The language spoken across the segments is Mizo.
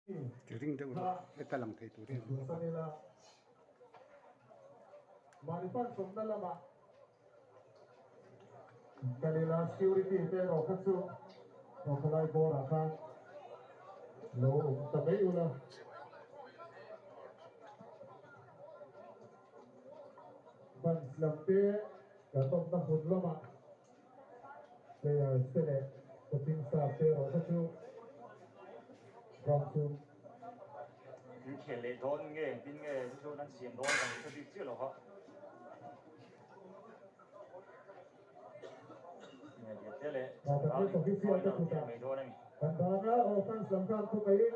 Ti ring deuh rawh heta lang thei tur hian. Players te leh coaching staff te erawh kha chu ground chu. In khel leh dawn nge engtin nge chu chuan an siam dawn kan hre bik chiah lo va. Te leh final tir mai dawn a ni. Kan dana offense lam khan thu kaiin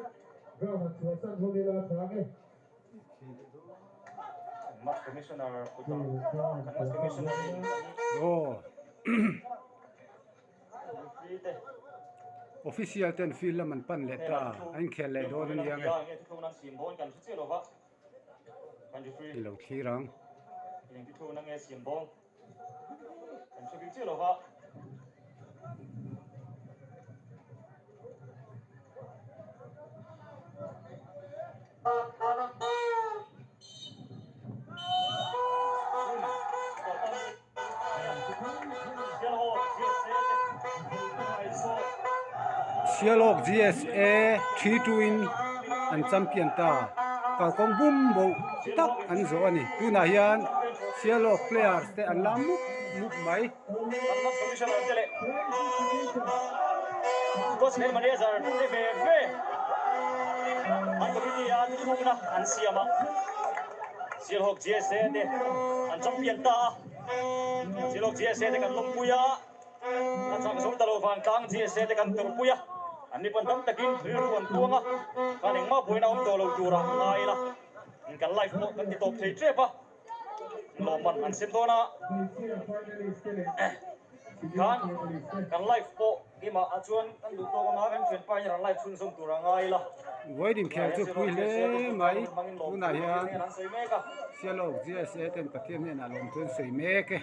ground han chhuahsan hun ila a tha nge. Match Commissioner kutah kan Match Commissioner in Aw. Referee te Official ten field lam an pan leh ta a inkhel leh dawn a nia nge. I lo thlir ang. Sialawk GSA 3-2 in an champion ta kalkawng bum boh tak an zawh a ni tunah hian Sialawk players te an la mup mup mai. Sialhawk GSA te an champion ta a, Sialhawk GSA te kan lawmpui a, a chak zo ta lo vantlang GSA te kan tawrhpui a, an ni pawn tam takin rilru an tuang a, khan engmah buaina awm tawh lo tura ngai ila, kan live pawh kan ti tawp thei tep a. Lawmman an sem dawn a, khan kan live pawh keimah ah chuan kan duh tawk anga kan thianpa hian an live chhunzawm tur a ngai ila. Vawiin inkhel chu pui hle mai tunah hian Sialawk GSA ten Pathian hnenah lawmthu an sawi mek e.